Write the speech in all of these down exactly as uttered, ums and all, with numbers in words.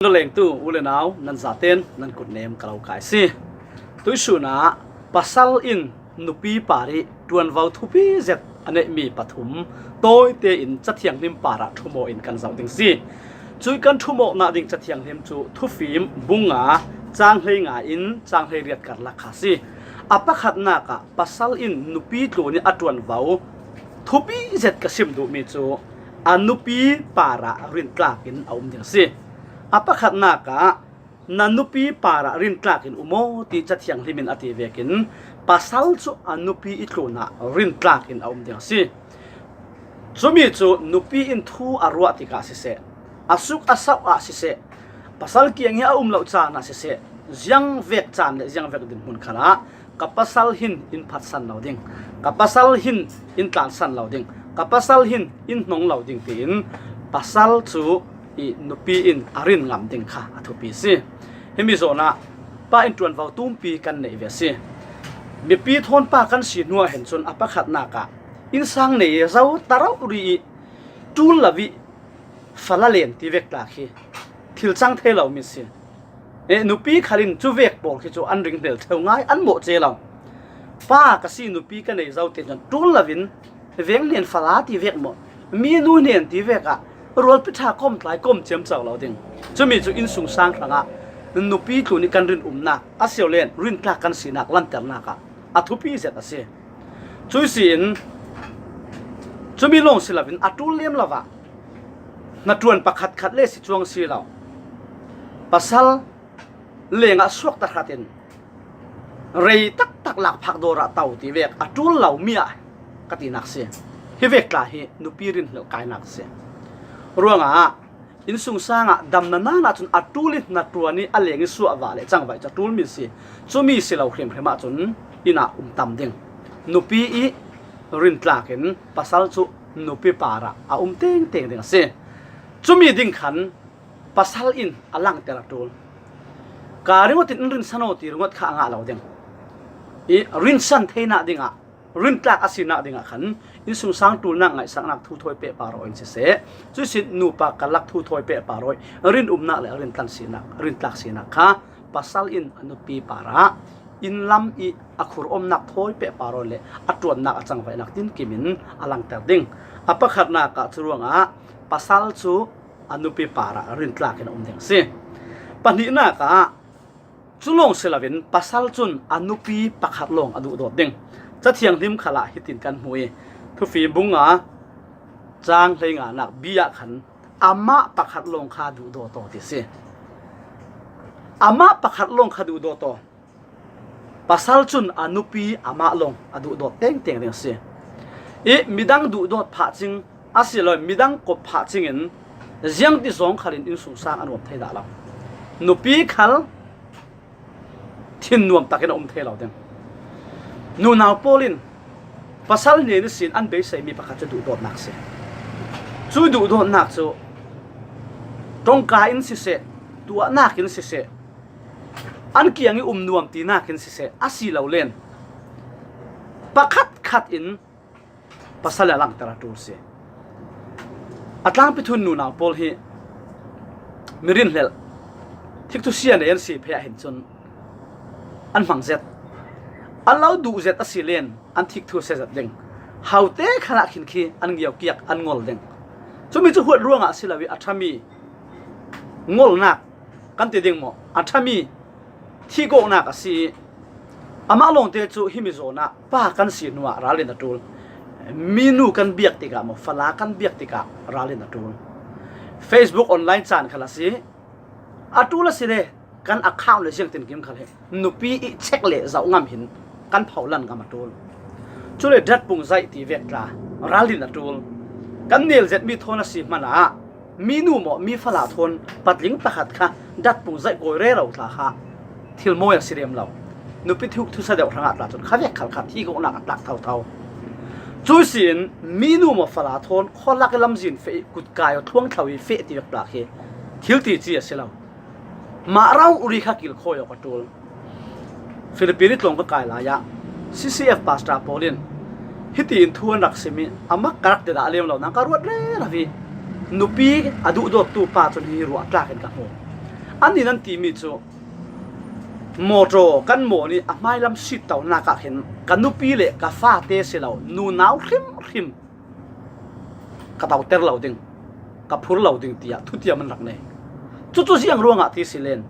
Na lengtu u le nau nan zaten nan kutnem ka lo kai si. Tuisunah pasal in nupi parih ṭuanvo thupi zet a neih mi pathum tawite in Cathianghlim parah ṭhumawh in kan zoh ding si. Cui kan ṭhumawhna ding Cathianghlim cu Thufim bung nga cang hlei nga in cang hlei riat karlak kha si. A pakhatnak ah pasal in nupi tlun ih a ṭuanvo thupi zet ka sim duhmi cu a nupi parah rintlak in a um ding si. A pakhatnak ah na nupi parah rintlak in um aw ti Cathianghlim in a ti vekin pasal cu a nupi ih tlunah rintlak in a um ding a si. Cumi cu nupi in thu a ruah tikah siseh, a suk a sauh ah siseh, pasal kiang ih a um lo caan ah siseh, ziangvek caan le ziangvek dinhmun khalah ka pasal hin in phatsan lo ding, ka pasal hin in tlansan lo ding, ka pasal hin in hnong lo ding tiin pasal cu ih nupi in a rin ngam ding kha a thupi si. Himi zawnah pa in ṭuanvo tumpi kan neih ve si. Mipi thawn pa kan si hnuah hin cun a pakhatnak ah innsang nei zo ta rauh rih ih ṭul lo ih fala len ti vek tlak hi thil cang thei lomi si. Eh, nupi khal in cu vek pawl khi cu an ring hnel theu ngai, an mawh ce lo. Pa ka si, nupi ka nei zo ti cun ṭul lo in veng hnen fala ti vek maw, mi nu hnen ti vek ah rualpi ṭha kom tlai kom ciamco lo ding. Cumi cu innsungsang hrangah nupi tlun ih kan rin umnak a sio len rintlak kan sinak lanternak ah a thupi zet a si. Cui si in cumi lawng si lo in a ṭul lem lo ah hnaṭuan pakhat khat le si cuang si lo, pasal lengah suak tahratin rei taktak lakphak dawr ah to ti vek a ṭul lomi ah ka tinak si. Hi vek tla hi nupi rin hnelh kainak si. Ruangah innsungsang ah damna nan ahcun a ṭul ih hnaṭuan ih a leng ih suah vah le cangvaih cu a ṭulmi si. Cumi si lo hrimhrim ahcun inn ah um tam ding. Nupi ih rintlak in pasal cu nupi parah a um tengteng ding a si. Cumi ding khan pasal in a langter a ṭul. Ka ringawt in in rinsan aw ti ringawt kha a ngah lo ding. Ih rinsan theinak dingah rintlak a sinak dingah khan innsungsang ṭulnak ngaihsaknak thu thawi pehpar aw in siseh, cuisin nupa karlak thu thawi pehpar aw ih rinumnak le a rintlan sinak, rintlak sinak kha pasal in a nupi parah inn lam ih a khur omnak thawi pehpar aw le a ṭuannak a cangvaihnak tinkim in a langter ding. A pakhatnak ah cu ruangah pasal cu a nupi parah rintlak in a um ding a si. Pahnihnak ah cu lawng si loin pasal cun a nupi pakhat lawng a duhdawt ding. Cathianghlim khalah hitin kan hmu ih Thufim bung nga cang hleinganak bi ah khan amah pakhat lawng kha duhdawt aw ti si. Amah pakhat lawng kha duhdawt aw. Pasal cun a nupi amah lawng a duhdawt tengteng ding a si. Ih midang duhdawt phah cing a si lo, midang kop phah cingin ziangti zawng khalin innsungsang a nuam thei dah lo. Nupi khal thinnuam takin a um thei lo ding. Nunau pawl in pasal hnen ihsin an beiseimi pakhat cu duhdawtnak si. Cu duhdawtnak cu ṭongka in siseh, tuahnak in siseh, an kiang ih um nuam tinak in siseh, a si lo len pakhat khat in pasal a langter a ṭul si. A tlangpi thun nunau pawl hi mi rinhlelh, thikthusia nei an si phei ah hin cun an hmang zet, an lo duh zet a si len an thikthusia zet ding. Haute khalah khin khi an ngiokiak, an ngol ding. Cumi cu huat ruangah a si lo ih a ṭhami ngolnak kan ti ding maw? A ṭhami thihgawhnak a si ih amah lawngte cu himi zawnah pa kan si hnuah ral in a ṭul. Minu kan biak tikah maw, fala kan biak tikah ral in a ṭul. Facebook online caan khal a si, a ṭul a si le kan account le ziangtinkim khal hi nupi ih check le zoh ngam hin kan pholan ngam a ṭul. Cule datpung zaih ti vek tla ral in a ṭul. Kan nel zetmi thawn a si hmanah minu maw, mi fala thawn patling pakhat kha datpung zaih kawi rero tla kha thil mawi a si rem lo. Nupi thikthusia deuh hrangah tla cun khavek khal kha thihgawhnak a tlak thotho. Cui si in minu maw, fala thawn khualak ih lamzin feh ih kutkai aw, thluangthlo ih feh ti vek tla khi thil tici a si lo. Mah rauh rih kha kilkhawi awk a ṭul. Philippines ih tlawng ka kai lai ah C C F pastor pawl in hitiin thu an rak sim ih, amah ka rak ti dah lem lo, nang ka ruat rero ih nupi a duhdawttu pa cun hi ruah tlak in ka hmu. An nih nan timi cu mawṭaw kan mawh nih a hmailam sit tonak ah khin ka nupi le ka fate si lo, nunau hrimhrim ka toter lo ding, ka phur lo ding tiah thutiam an rak nei. Cucu ziang ruangah ti si len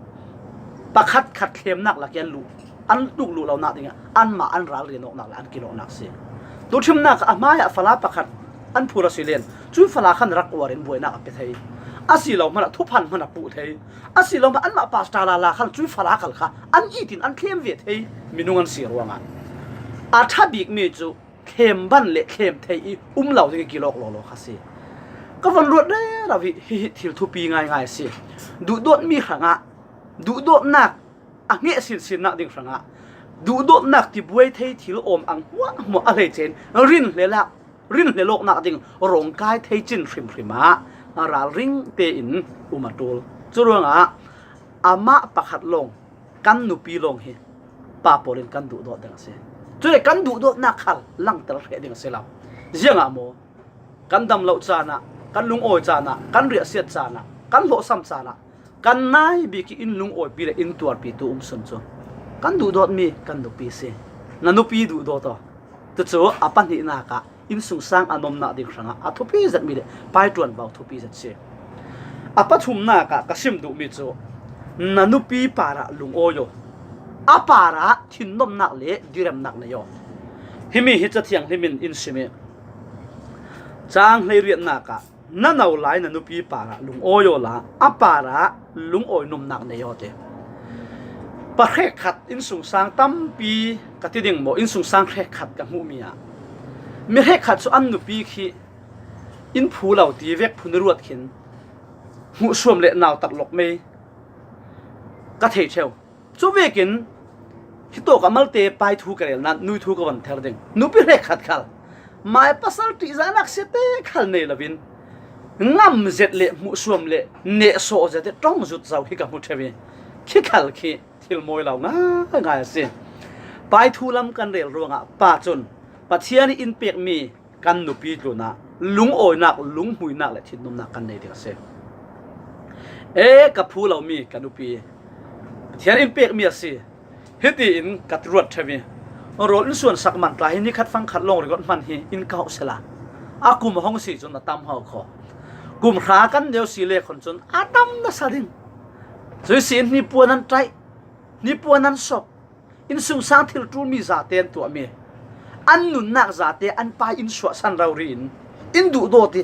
pakhat khat thlemnak lak i an luh, an tluk luh lonak dingah anmah an ralrin awknak le an kilawhnak si. Tuhṭhimnak ah a hmaiah fala pakhat an phur a si len cui fala khan rak uar in buainak a pe thei. A si lo hmanah thuphan hman a puh thei. A si lo hmanah anmah pasta lala khan cui fala khal kha an it in an thlem ve thei minung an si ruangah a ṭha bikmi cu thlem ban le thlem thei i um lo ding i kilawk lawlaw kha si. Ka von ruat rero hi, hi, hi thil thupi ngaingai a si. Duhdawtmi hrangah duhdawtnak a hneh sinsinnak ding hrangah duhdawtnak tibuai thei thil awm ang hmuahhmuah a hleice in rin hlelak, rin hlelawknak ding rawngkai thei cin hrimhrim ah ralring tein um a ṭul. Curuangah amah pakhat lawng, kan nupi lawng hi pa pawl in kan duhdawt ding a si. Cule kan duhdawtnak khal langter hreh ding a si lo. Ziangah maw? Kan dam loh caan ah, kan lungawi caan ah, kan riahsiat caan ah, kan hlawhsam caan ah kan nai bik i in lungawipi le in tuarpitu um sun cu kan duhdawtmi kan nupi si. Na nupi duhdawt aw. Cucu a pahnihnak ah innsungsang a nomnak ding hrangah a thupi zetmi le paiṭuanvo thupi zet si. A pathumnak ah ka sim duhmi cu na nupi parah lungawi aw, a parah thinnomnak le diremnak nei aw. Himi hi Cathiang Hlim in in sim i cang hleiriatnak ah na no lai na nupi parah lungawi aw la, a parah lungawi nomnak nei aw ti. Pa hrekkhat innsungsang tampi ka ti ding maw, innsungsang hrekkhat ka hmuhmi ah mi hrekkhat cu an nupi khi in phu lo ti vek phun ruat khin hmuhsuam le nautat lawk mei ka thei ṭheu. Cu vekin hitawk a malte pai thu ka rel nain nui thu ka von ther ding. Nupi hrekkhat khal mai pasal ṭihzahnak siate khal nei loin ngam zet le hmuhsuam le nehsawh zet i ṭong zut zo hi ka hmu ṭheu i khi khal khi thil mawi lo ngaingai a si. Pai thu lam kan rel ruangah pa cun Pathian i in pekmi kan nupi tlunah lungawinak, lunghmuinak le thinnomnak kan nei ding a si. E, ka phu lomi ka nupi Pathian in pekmi a si. Hitiin ka ruat ṭheu i rawl in suansak man tla hi ni khat fang khat lawng ringawt hman hi in kauh sela a kum a hong si cun a tam hau kho. Kum hra kan neu si le khon cun a tam nasa ding. Cuih si in hnipuan an ṭaih, hnipuan an sop. Innsungsang thil ṭulmi zate an tuahmi an nunnak zate an pai in suahsan rori in in duhdawt i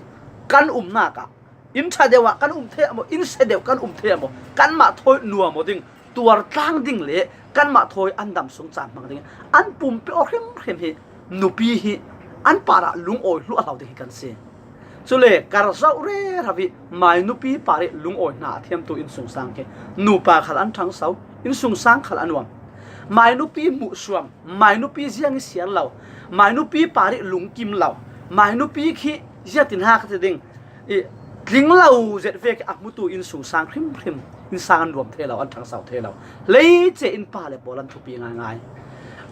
kan umnak ah in ṭha deuh ah kan um thei ah maw, in sia deuh kan um thei ah maw, kanmah thawi nuam aw ding, tuar tlang ding le kanmah thawi an dam sung caan hmang ding an pumpi aw hrimhrim hi nupi hi an parah lungawi hluahhlo ding hi kan si. Cule kar zoh rero i mai nupi parih lungawi hna a thiamtu innsungsang khi nupa khal an ṭhangso, innsungsang khal a nuam. Mai nupi hmuhsuam, mai nupi ziang i siar lo, mai nupi parih lungkim lo, mai nupi khi ziatin ha ka ti ding i tling lo zet vek a hmutu innsungsang hrimhrim innsang an nuam thei lo, an ṭhangso thei lo. Hleice in pa le pawl an thupi ngaingai.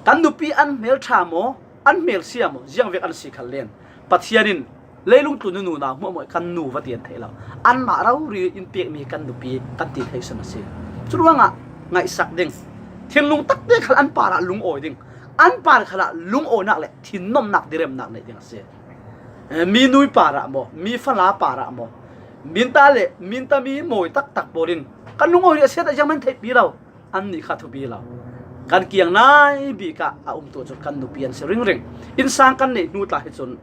Kan nupi an hmelṭha maw, an hmelsia maw, ziang vek an si khal len Pathian in leilung tlun i nunau hmuahhmuah kan nu va tian theih lo. Anmah rori in pekmi kan nupi kan ti thei sun a si. Curuangah ngaihsak ding, thinlung takte khal an parah lungawi ding, an par khalah lungawinak le thinnomnak diremnak neih ding a si. Eh, mi nui parah maw, mi fala parah maw, minta le minta mi mawi taktak pawl in kan lungawi riahsiat ah ziangman theihpi lo. Annih kha thupi lo. Kan kiang nai bik ah a umtu cu kan nupi an si ringring. Innsang kan neih hnu tla hi cun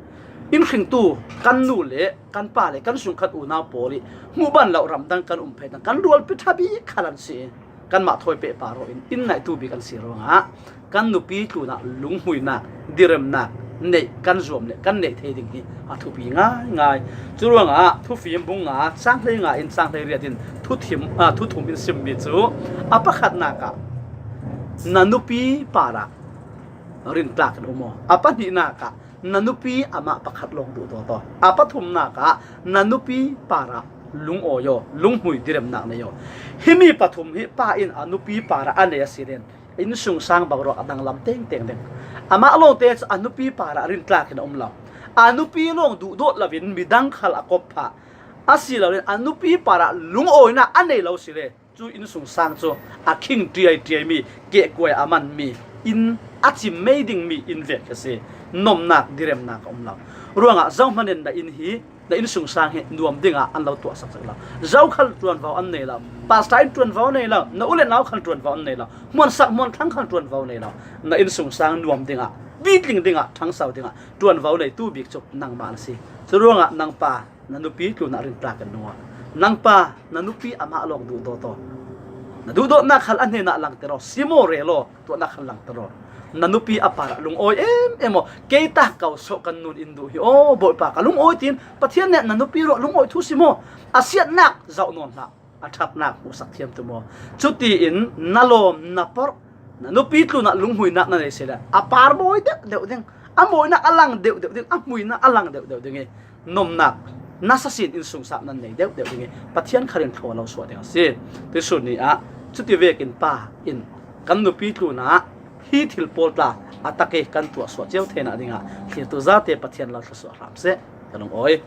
in hringtu kan nu le kan pa le kan sungkhat unau pawl i hmuh ban lo ramdang kan um phei dang kan rualpi ṭha bik khal an si i kanmah thawi pehpar aw in in naihtu bik an si ruangah kan nupi tlunah lunghmuinak, diremnak neih kan zuam le kan neih thei ding hi a thupi ngaingai. Curuangah Thufim bung nga cang hlei nga in cang hlei riat in thuthim, ah, thuthum in simmi cu a pakhatnak ah na nupi parah rintlak in um aw. A pahnihnak ah na nupi amah pakhat lawng duhdawt aw. A pathumnak ah na nupi parah lungawi aw, lunghmui diremnak nei aw. Himi pathum hi pa in a nupi parah a nei a si len innsungsang bang ruak a danglam tengteng ding. Amah lawngte cu a nupi parah rintlak in a um lo. A nupi lawng duhdawt loin midang khal a kop phah a si loin a nupi parah lungawinak a nei lo si le Cu innsungsang cu a khing ṭiaiṭiai mi, kehkuai a man mi, inn a cim mei ding mi inn vek a si. Nomnak, diremnak a um lo. Ruangah zohman in na inn hi, na innsungsang hi nuam dingah an lo tuahsak sak lo. Zokhal ṭuanvo an nei lo. Pastor in ṭuanvo nei lo. Na u le nau khal ṭuanvo an nei lo. Hmuansak hmuanthlang khal ṭuanvo nei lo. Na innsungsang nuam dingah, bitling dingah, ṭhangso dingah ṭuanvo neitu bik cu nangmah na si. Curuangah nang pa, na nupi tlunah rintlak in nung aw. Nang pa, na nupi amah lawng duhdawt aw. Na duhdawtnak khal a hnenah langter aw. Sim aw, rel aw, tuahnak khal langter aw. Na nupi a parah lungawi em em aw. Kei ta ko sawh kan nun in duh hi aw, Bawipa ka lungawi, tiin Pathian nih na nupi ruah lungawi thu sim aw. A siatnak zoh nawn hlah. A ṭhatnak hmuhsak thiam tum aw. Cutiin na lawm, na porh, na nupi tlunah lunghmuinak na nei si le, a par mawi deuh deuh ding, a mawinak a lang deuh deuh ding, a hmuinak a lang deuh deuh ding i, nomnak nasa sin innsungsang nan nei deuh deuh ding i, Pathian khal in thlaw lo suah ding a si. Tuisun ni ah cuti vekin pa in kan nupi tlunah hi thil pawl tla a tak i kan tuah suah cio theinak dingah thlirtu zate Pathian lo thluasuah hram seh. Ka lungawi.